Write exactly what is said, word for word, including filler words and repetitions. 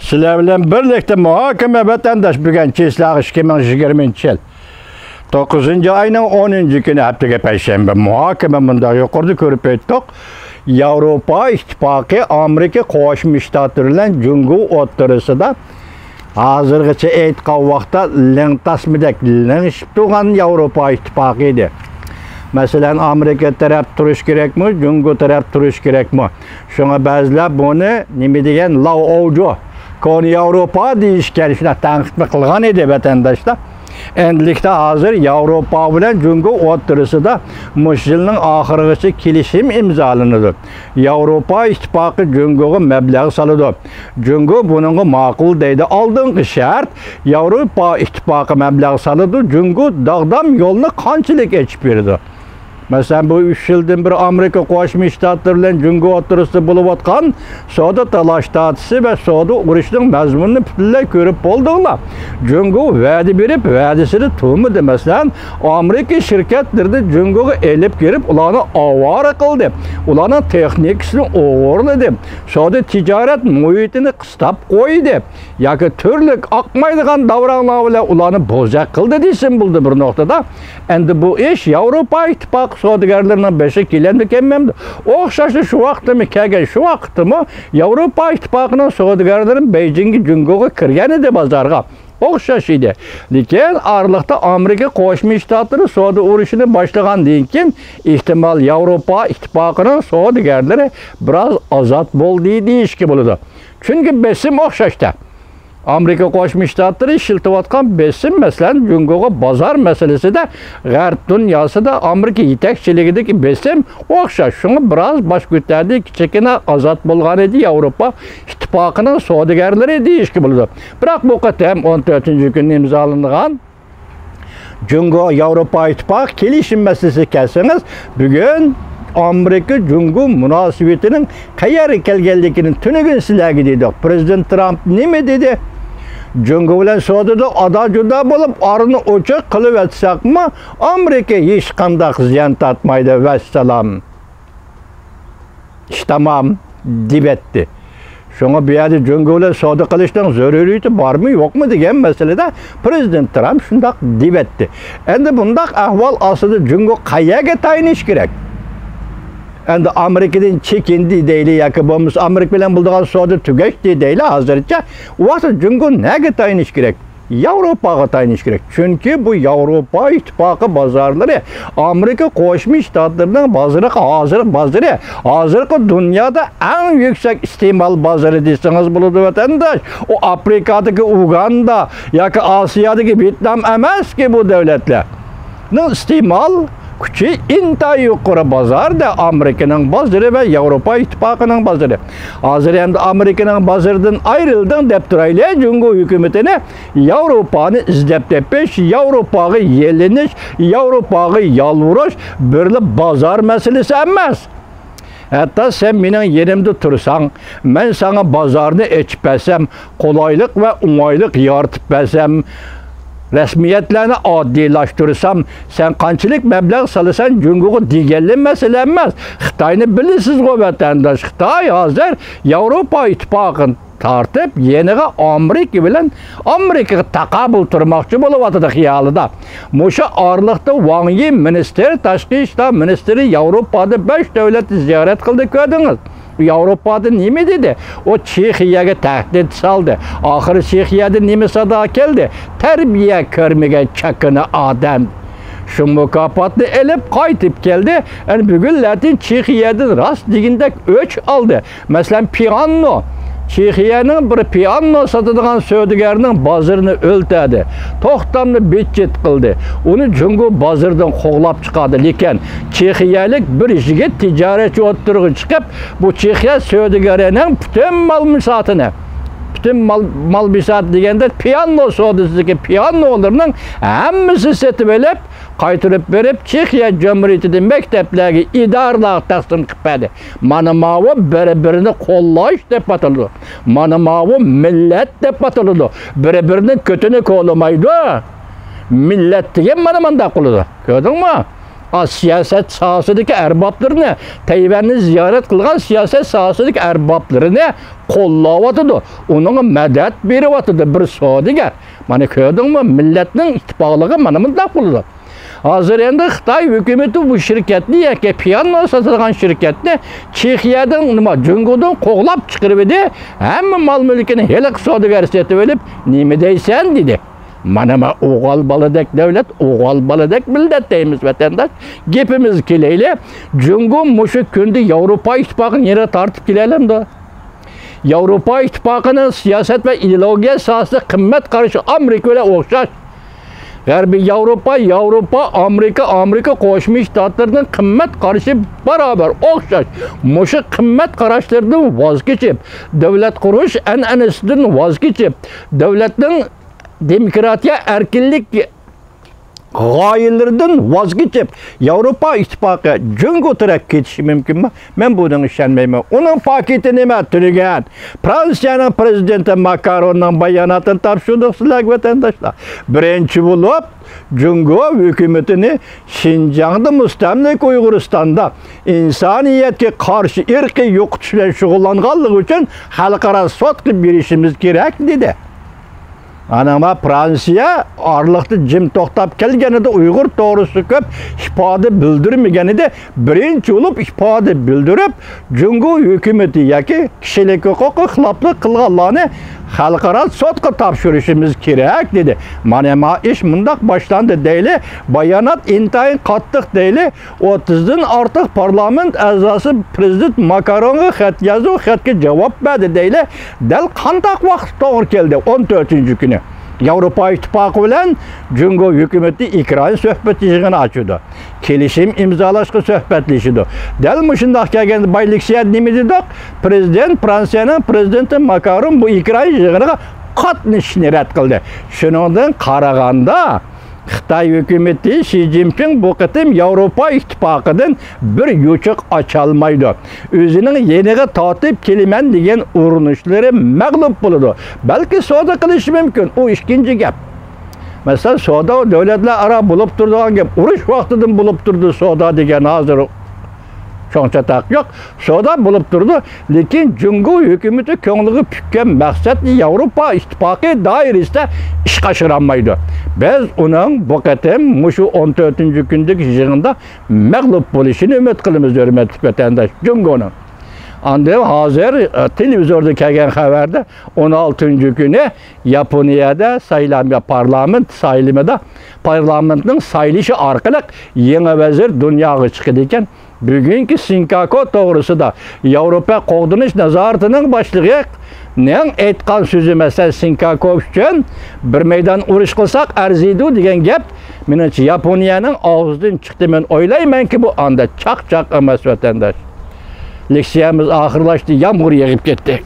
سىلەر بىلەن بىرلىكتە مۇھاكىمە، ۋەتەنداش. بۈگۈن چىسلاغ ئىككى مىڭ يىگىرمىنچى يىل توققۇزىنچى ئاينىڭ ئونىنچى كۈنى، ھەپتىگە پەيشەنبە. مۇھاكىمە مۇنداق يۇقىرىدا كۆرۈپ ئۆتتۇق. ياۋروپا ئىتتىپاقى، ئامېرىكا قوشما شتاتلىرى بىلەن جۇڭگو ئوتتۇرىسىدا ھازىرغىچە ئېيتقان ۋاقىتتا لىڭ تاسمىدەك لىڭشىپ تۇرغان ياۋروپا ئىتتىپاقى ئىدى. مەسىلەن، ئامېرىكا تەرەپ تۇرۇش كېرەكمۇ، جۇڭگو تەرەپ تۇرۇش كېرەكمۇ؟ شۇڭا بەزىلەر بۇنى نېمە دېگەن، لاۋ ئوجۇ، كونا ياۋروپا دېيىشكەن، شۇنداق تەنقىدمۇ قىلغان ئىدى ۋەتەنداشلار. ئەمدىلىكتە ھازىر ياۋروپا بىلەن جۇڭگو ئوتتۇرىسىدا مۇشۇ يىلنىڭ ئاخىرىغىچە كېلىشىم ئىمزالىنىدۇ. ياۋروپا ئىتتىپاقى جۇڭگوغا مەبلەغ سالىدۇ. جۇڭگو بۇنىڭغا ماقۇل دەيدۇ. ئالدىنقى شەرت، ياۋروپا ئىتتىپاقى مەبلەغ سالىدۇ، جۇڭگو داغدام يولنى قانچىلىك ئېچىپ بېرىدۇ. مەسىلەن، بۇ ئۈچ يىلدىن بېرى ئامېرىكا قوشما شتاتلىرى بىلەن جۇڭگو ئوتتۇرىسىدا بولۇۋاتقان سودا تالاش-تارتىشى ۋە سودا ئۇرۇشىنىڭ مەزمۇنىنى پۈتۈنلەي كۆرۈپ بولدۇڭلار. جۇڭگو ۋەدە بېرىپ، ۋەدىسىدە تۇرمىدى. مەسىلەن، ئامېرىكا شىركەتلىرىنى جۇڭگوغا ئېلىپ كىرىپ، ئۇلارنى ئاۋارە قىلدى، ئۇلارنىڭ تېخنىكىسىنى ئوغرىلىدى، سودا تىجارەت مۇھىتىنى قىستاپ قويدى ياكى تۈرلۈك ئاقمايدىغان داۋراڭلار بىلەن ئۇلارنى بوزەك قىلدى دېسىمۇ بولىدۇ بىر نۇقتىدا. ئەمدى بۇ ئىش ياۋروپا ئىتتىپاقى سودىگەرلىرىنىڭ بېشىغا كېلەمدۇ، كەلمەمدۇ؟ ئوخشاشلا شۇ ۋاقىتتىمۇ، كەلگەن شۇ ۋاقىتتىمۇ ياۋروپا ئىتتىپاقىنىڭ سودىگەرلىرى بېيجىڭگە، جۇڭگوغا كىرگەن ئىدى بازارغا. ئوخشاش ئىدى. لېكىن ئارىلىقتا ئامېرىكا قوشما شتاتلىرى سودا ئۇرۇشىنى باشلىغاندىن كېيىن، ئېھتىمال ياۋروپا ئىتتىپاقىنىڭ سودىگەرلىرى بىراز ئازاد بولدى دېيىشكە بولىدۇ. چۈنكى بېسىم ئوخشاشتا. ئامېرىكا قوشما شتاتلىرى ئىشلىتىۋاتقان بېسىم، مەسىلەن، جۇڭگوغا بازار مەسىلىسىدە غەرب دۇنياسىدا ئامېرىكا يېتەكچىلىكىدىكى بېسىم ئوخشاش. شۇڭا بىراز باش كۆتەردى، كىچىككىنە ئازاد بولغان ئىدى ياۋروپا ئىتتىپاقىنىڭ سودىگەرلىرى دېيىشكە بولىدۇ. بىراق بۇ قېتىم ئون تۆتىنچى كۈنى ئىمزالانغان جۇڭگو ياۋروپا ئىتتىپاقى كېلىشىم مەسىلىسىگە كەلسىڭىز، بۈگۈن ئامېرىكا جۇڭگو مۇناسىۋىتىنىڭ قەيەرگە كەلگەنلىكىنى تۈنۈگۈن سىلەرگە دېدۇق. پىرېزىدېنت ترامپ نېمە دېدى؟ جۇڭگو بىلەن سودىدا ئادا-جۇدا بولۇپ، ئارىنى ئوچۇق قىلىۋەتسەكمۇ، ئامېرىكا ھېچقانداق زىيان تارتمايدۇ، ۋەسسالام. ئىش تامام، دېۋەتتى. شۇڭا بۇ يەردە جۇڭگو بىلەن سودا قىلىشنىڭ زۆرۈرىيىتى بارمۇ، يوقمۇ دېگەن مەسىلىدە پىرېزىدېنت ترامپ شۇنداق دېۋەتتى. ئەمدى بۇنداق ئەھۋال ئاستىدا جۇڭگو قەيەرگە تايىنىش كېرەك؟ ئەمدى ئامېرىكىدىن چېكىندى دەيلى ياكى بولمىسا ئامېرىكا بىلەن بولىدىغان سودا تۈگەشتى دەيلى ھازىرچە. ئۇ ۋاقىتتا جۇڭگو نەگە تايىنىش كېرەك؟ ياۋروپاغا تايىنىش كېرەك. چۈنكى بۇ ياۋروپا ئىتتىپاقى بازارلىرى ئامېرىكا قوشما شتاتلىرىنىڭ بازىرىغا ھازىر بازىرى، ھازىرقى دۇنيادا ئەڭ يۈكسەك ئىستېمال بازىرى دېسىڭىز بولىدۇ، ۋەتەنداش. ئۇ ئافرىقادىكى ئۇگاندا ياكى ئاسىيادىكى ۋيېتنام ئەمەسكى، بۇ دۆلەتلەرنىڭ ئىستېمال كۈچى ئىنتايىن يۇقىرى بازار دە، ئامېرىكىنىڭ بازىرى ۋە ياۋروپا ئىتتىپاقىنىڭ بازىرى. ھازىر ئەمدى ئامېرىكىنىڭ بازىرىدىن ئايرىلدىڭ دەپ تۇرايلى، جۇڭگو ھۆكۈمىتىنى ياۋروپانى ئىزدەپ تېپىش، ياۋروپاغا يېلىنىش، ياۋروپاغا يالۋۇرۇش بىرلا بازار مەسىلىسى ئەمەس. ھەتتا سەن مېنىڭ يېنىمدا تۇرساڭ، مەن ساڭا بازارنى ئېچىپ بەرسەم، قولايلىق ۋە ئوڭايلىق يارىتىپ بەرسەم، رەسمىيەتلەرنى ئاددىيلاشتۇرسام، سەن قانچىلىك مەبلەغ سالىسەن جۇڭگوغا دېگەنلا مەسىلە ئەمەس. خىتاينى بىلىسىزغۇ، ۋەتەنداش. خىتاي ھازىر ياۋروپا ئىتتىپاقىنى تارتىپ، يېنىغا ئامېرىكا بىلەن، ئامېرىكىغا تاقابىل تۇرماقچى بولۇۋاتىدۇ خىيالىدا. مۇشۇ ئارىلىقتا ۋاڭ يى مىنىستىر، تاشقى ئىشلار مىنىستىرى ياۋروپادا بەش دۆلەتنى زىيارەت قىلدى، كۆردىڭىز. ياۋروپادا نېمە دېدى؟ ئۇ چېخىيەگە تەھدىت سالدى. ئاخىرى چېخىيەدىن نېمە سادا كەلدى؟ تەربىيە كۆرمىگەن چاكىنا ئادەم. شۇ مۇكاپاتنى ئېلىپ قايتىپ كەلدى. ئەنە بۈگۈنلەردىن چېخىيەدىن راست دېگىنىدەك ئۆچ ئالدى. مەسىلەن، پىئاننو. چېخىيەنىڭ بىر پىئاننو ساتىدىغان سودىگەرنىڭ بازىرىنى ئۆلتۈردى. توختامنى بىتچىت قىلدى. ئۇنى جۇڭگو بازىرىدىن قوغلاپ چىقاردى. لېكىن چېخىيەلىك بىر يىگىت تىجارەتچى ئوتتۇرىغا چىقىپ، بۇ چېخىيە سودىگىرىنىڭ پۈتۈن مال مىساتىنى، پۈتۈن مال، مال مىسات دېگەندە پىئاننو سودىسىدىكى پىئاننولىرىنىڭ ھەممىسىنى سېتىۋېلىپ، قايتۇرۇپ بېرىپ، چېخىيە جۇمھۇرىيىتىدە مەكتەپلەرگە، ئىدارىلەرگە تەقسىم قىلىپ بەردى. مانا ماۋۇ بىر-بىرىنى قوللاش دەپ ئاتىلىدۇ. مانا ماۋۇ مىللەت دەپ ئاتىلىدۇ. بىر-بىرىنىڭ كۆتىنى كولىمايدۇ. مىللەت دېگەن مانا مانداق بولىدۇ. كۆردۈڭمۇ؟ ئا، سىياسەت ساھەسىدىكى ئەربابلىرىنى، تەيۋەننى زىيارەت قىلغان سىياسەت ساھەسىدىكى ئەربابلىرىنى قوللاۋاتىدۇ. ئۇنىڭغا مەدەت بېرىۋاتىدۇ بىر سودىگەر. مانا كۆردۈڭمۇ، مىللەتنىڭ ئىتتىپاقلىقى مانا مۇنداق بولىدۇ. ھازىر ئەمدى خىتاي ھۆكۈمىتى بۇ شىركەتنى ياكى پىيانو ساتىدىغان شىركەتنى چېخىيەدىن، نېمە، جۇڭگودىن قوغلاپ چىقىرىۋىدى. ھەممە مال مۈلكىنى ھېلىقى سودىگەر سېتىۋېلىپ، نېمە دەيسەن دېدى. مانا ما ئوغۇل بالىدەك دۆلەت، ئوغۇل بالىدەك مىللەت دەيمىز ۋەتەنداش. گېپىمىزگە كېلەيلى. جۇڭگو مۇشۇ كۈندە ياۋروپا ئىتتىپاقىنى نېرىغا تارتىپ كېلەلەمدۇ؟ ياۋروپا ئىتتىپاقىنىڭ سىياسەت ۋە ئىدېئولوگىيە ساھەسىدە قىممەت قارىشى ئامېرىكا بىلەن ئوخشاش. غەربىي ياۋروپا، ياۋروپا، ئامېرىكا، ئامېرىكا قوشما شتاتلىرىنىڭ قىممەت قارىشى باراۋەر، ئوخشاش. مۇشۇ قىممەت قاراشلىرىدىن ۋاز كېچىپ، دۆلەت قۇرۇش ئەنئەنىسىدىن ۋاز كېچىپ، دۆلەتنىڭ دېموكراتىيە، ئەركىنلىك غايىلىرىدىن ۋاز كېچىپ، ياۋروپا ئىتتىپاقى جۇڭگو تەرەپ كېتىشى مۇمكىنمۇ؟ مەن بۇنىڭغا ئىشەنمەيمەن. ئۇنىڭ پاكىتى نېمە؟ تۈگىگەن. فرانسىيەنىڭ پرېزىدېنتى ماكروننىڭ باياناتىنى تاپشۇردۇق سىلەرگە، ۋەتەنداشلار. بىرىنچى بولۇپ، جۇڭگو ھۆكۈمىتىنى شىنجاڭدا، مۇستەملىكە ئۇيغۇرىستاندا ئىنسانىيەتكە قارشى ئىرقىي يوقىتىش بىلەن شۇغۇللانغانلىقى ئۈچۈن خەلقئارا سوتقا بېرىشىمىز كېرەك، دېدى. ئانا ما فرانسىيە ئارىلىقتا جىم توختاپ كەلگەنىدى، ئۇيغۇر توغرىسىدا كۆپ ئىپادە بىلدۈرمىگەنىدى. بىرىنچى بولۇپ ئىپادە بىلدۈرۈپ، جۇڭگو ھۆكۈمىتى ياكى كىشىلىك ھوقۇققا خىلاپلىق قىلغانلارنى خەلقئارا سوتقا تاپشۇرۇشىمىز كېرەك، دېدى. مانا ما ئىش مۇنداق باشلاندى دەيلى. بايانات ئىنتايىن قاتتىق دەيلى. ئوتتۇزدىن ئارتۇق پارلامېنت ئەزاسى پرېزىدېنت ماكرونغا خەت يازدى، ئۇ خەتكە جاۋاب بەردى دەيلى. دەل قانداق ۋاقىت توغرا كەلدى؟ ئون تۆتىنچى كۈنى ياۋروپا ئىتتىپاقى بىلەن جۇڭگو ھۆكۈمىتى ئىككىيلەن سۆھبەت يىغىنى ئاچىدۇ. كېلىشىم ئىمزالاشقا سۆھبەتلىشىدۇ. دەل مۇشۇنداق كەلگەندە بايلىكسىيە نېمە دېدۇق؟ پرېزىدېنت، فرانسىيەنىڭ پرېزىدېنتى ماكرون بۇ ئىككىيلەن يىغىنىغا قاتنىشىشنى رەت قىلدى. شۇنىڭدىن قارىغاندا، خىتاي ھۆكۈمىتى شى جىنپىڭ بۇ قېتىم ياۋروپا ئىتتىپاقىدىن بىر يوچۇق ئاچالمايدۇ. ئۆزىنىڭ يېنىغا تارتىپ كېلىمەن دېگەن ئۇرۇنۇشلىرى مەغلۇپ بولىدۇ. بەلكى سودا قىلىشى مۇمكىن، ئۇ ئىككىنچى گەپ. مەسىلەن، سودا دۆلەتلەر ئارا بولۇپ تۇرىدىغان گەپ، ئۇرۇش ۋاقتىدىن بولۇپ تۇرىدۇ سودا دېگەن ھازىر چوڭ چاتاق يوق. سودا بولۇپ تۇرىدۇ، لېكىن جۇڭگو ھۆكۈمىتى كۆڭلىگە پۈككەن مەقسەتنى ياۋروپا ئىتتىپاقى دائىرىسىدە ئىشقا ئاشۇرالمايدۇ. بىز ئۇنىڭ بۇ قېتىم مۇشۇ ئون تۆتىنچى كۈندىكى يىغىندا مەغلۇپ بولۇشىنى ئۈمىد قىلىمىز، ھۆرمەتلىك ۋەتەنداش، جۇڭگونىڭ. ئاندىن ھازىر، ئە، تېلېۋىزوردا كەلگەن خەۋەردە ئون ئالتىنچى كۈنى ياپونىيەدە سايلام، پارلامېنت سايلىمىدا، پارلامېنتنىڭ سايلىشى ئارقىلىق يېڭى ۋەزىر دۇنياغا چىقىدىكەن. بۈگۈنكى سىنكاكو توغرىسىدا ياۋروپا قوغدىنىش نازارىتىنىڭ باشلىقىنىڭ ئېيتقان سۆزى، مەسىلەن، سىنكاكو ئۈچۈن بىر مەيدان ئۇرۇش قىلساق ئەرزىيدۇ دېگەن گەپ، مېنىڭچە، ياپونىيەنىڭ ئاغزىدىن چىقتى. مەن ئويلايمەنكى، بۇ ئاندا چاقچاق ئەمەس، ۋەتەنداش. لېكسىيەمىز ئاخىرلاشتى، يامغۇر يېغىپ كەتتى.